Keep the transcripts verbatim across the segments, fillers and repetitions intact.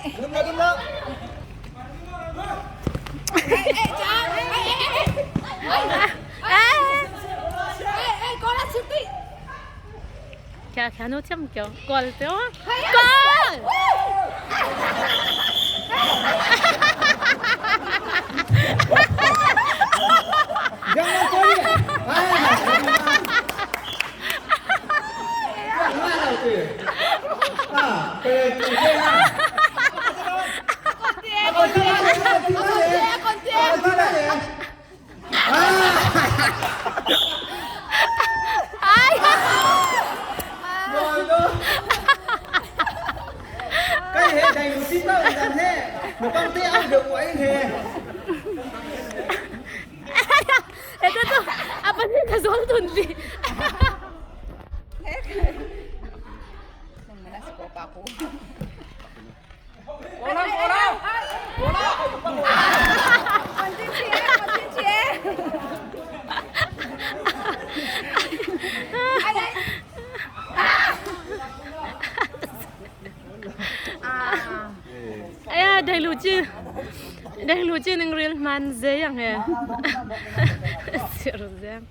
Dum lo, dum lo. Ê, ê, Trang, ê, ê, ê, ê. Ê, ê, ê, con đã sút đi. Kìa, kìa, nó chăm kiểu. Goal, tiêu. Goal! Jangan kau ni. Ah. Jangan kau ni. Ah, kau ni. Con tiếp, con tiếp, con tiếp, con tiếp. Ai. Rồi đó. Cái hệ này một tí tao là thế. Một con té áo được của anh hè. Ito to, apa niya ka-zone doon, di? Orang, orang. Orang. Continue, continue. Ay, ay. Ah. Aya, dai lu ci. Dai lu ci ning ril man ze yang he. Sir zeng.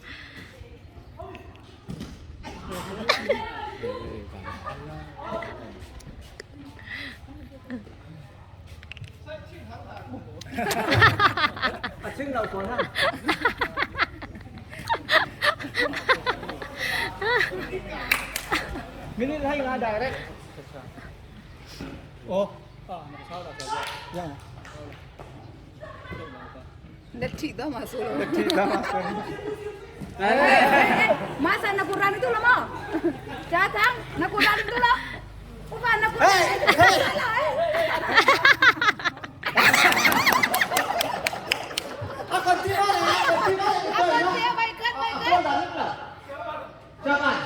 Minit hai nga direct. Oh. Ah, naka sao da sa. Ya. Nda thih dah masuk lo. Nda thih dah masuk. Masa nakuran itu lo mo? Datang, nakuran itu lo. Bukan nakuran. Hey, hey. Akan tiba, akan tiba. Akan tiba, baikkan, baikkan. Jangan.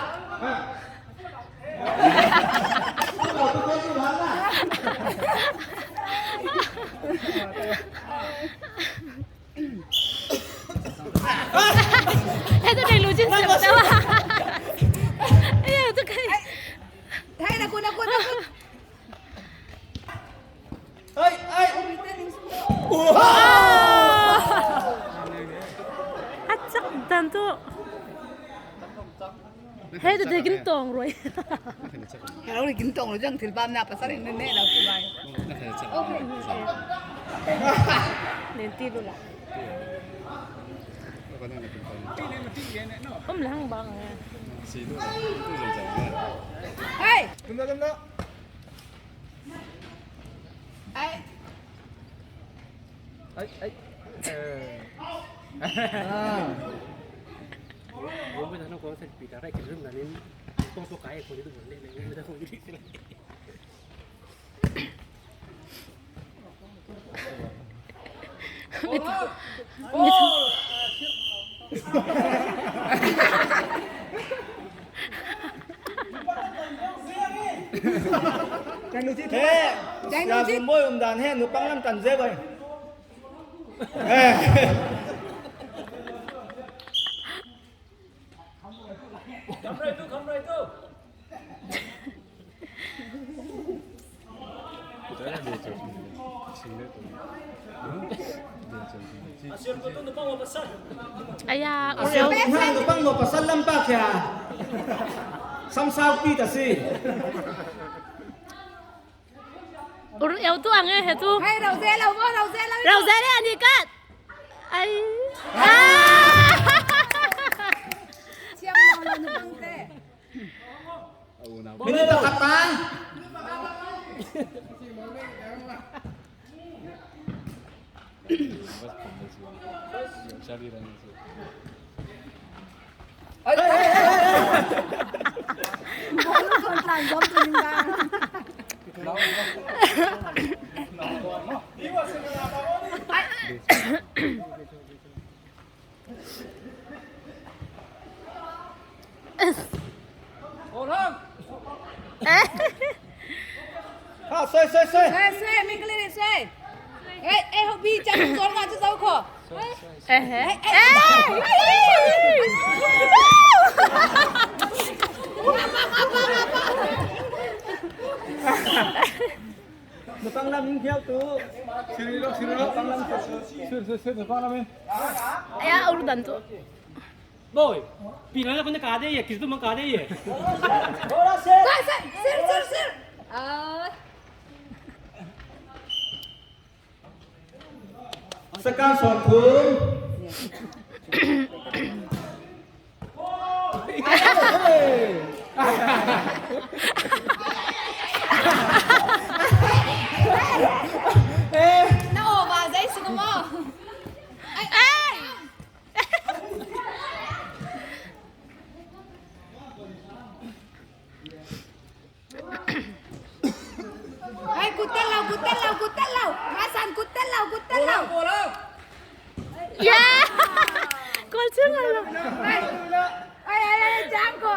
Ito kay Lujin siya tawa. Ayan, ito kay. Hay, naku, naku, naku. Ay, ay! Atsak dan to. Hey, the gintong, Roy. Hello, the gintong, Roy. Jang thil bam na pasal in ne na kubai. Okay. Nen ti lo la. Om lang bang. Hey! Tunda, tunda. Ai. Ai, ai. Eh. Ah. Bombe dano ko sa pita rai kirim nanin. Ko ko kai ko ni tu bolle ne. Bombe da ko ni sila. Jangan lucu. Eh, jangan lucu. Boy, um dan he, nupang lam tan je boy. Eh. Aya, usiau. Nupang mo pasal lampak ya. Samsau kita si. Ur eu tu ang eh tu. Hai, rau ze lau bo, rau ze lau. Rau ze le ani kat. Ai. Ah. Siam lau lau nupang te. Minit kata. Ha, soi, soi, soi. Soi, soi, min kali ni, soi. Eh, eh, hobi, cakap suara macam tahu ko. Eh, eh. Eh, eh. Napang lam in khiau tu. Sir, sir, sir, napang lam tu. Sir, sir, sir, napang lam in. Aya, uru dan tu. Boy, pina na kung na kade ye, kisu man kade ye. Sir, sir, sir, sir. Ah. Saka son thum. Na over zai sunu mo. Ai, ai. Ai, kut tel lo, kut tel lo, kut tel lo. Masan, kut tel lo, kut tel lo. Ya. Gol sung lo. Ai, ai, ai, ai, jangko.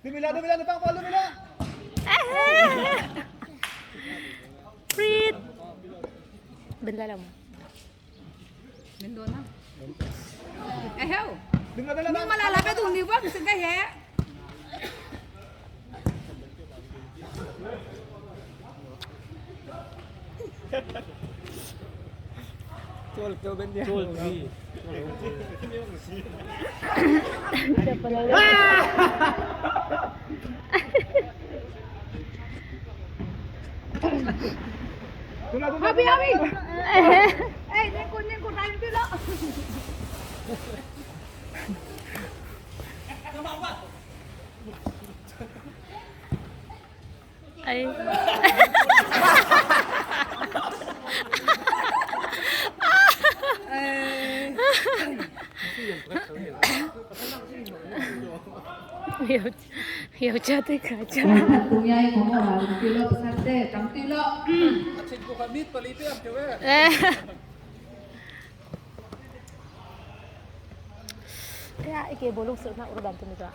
Dumila, dumila, napang ball, dumila. Free. Benda lama. Mendona. Eh, heo. Ni malala pe dun ni wa, kisin ka he. Chol kyo ben dia. Chol three. Happy, happy. Eh, ningkun, ningkun, tayo pilo. Ay. Ay. Yo, yo, chate kacha. Kunyai komo ha, tilo pasarte, tam tilo. Eh. Kaya ike bolong sir na urudan tu mito.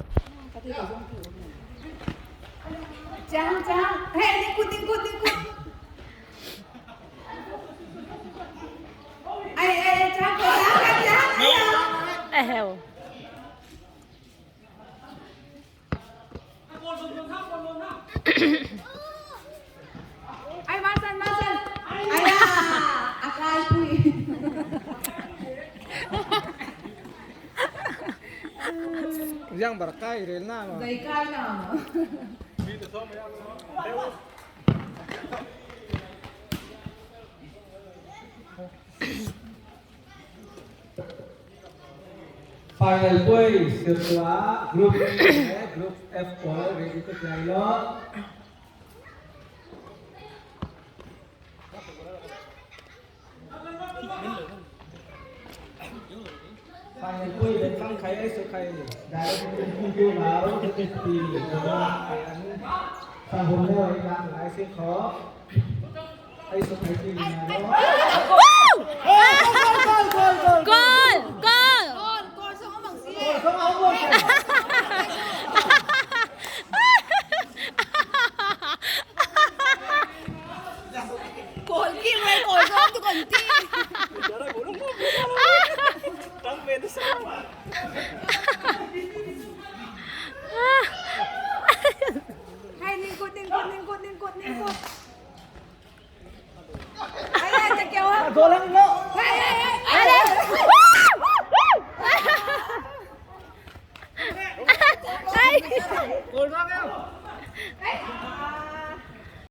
Chang, chang. Hey, lingkod, lingkod, lingkod. Ay, ay, ay, chang, chang, chang, chang. Eh, heo. Ay, masan, masan. Aya, akal pui. Yang berkai rel nama. Berkai nama. Final poi sirtua group E, group F poi ready to play lo. Final poi ben kang khai ai su khai. Dai ku ku lao ti. Sa hom le ai lang lai se kho. Gol! Gol! Gol! Gol kick, gol kick tu konti. Hai, ningkut, ningkut, ningkut, ningkut, ningkut. Ay, ay, takyawa. Golang, no? Ay, ay, ay. Ay, ay. Ay. Golang, no?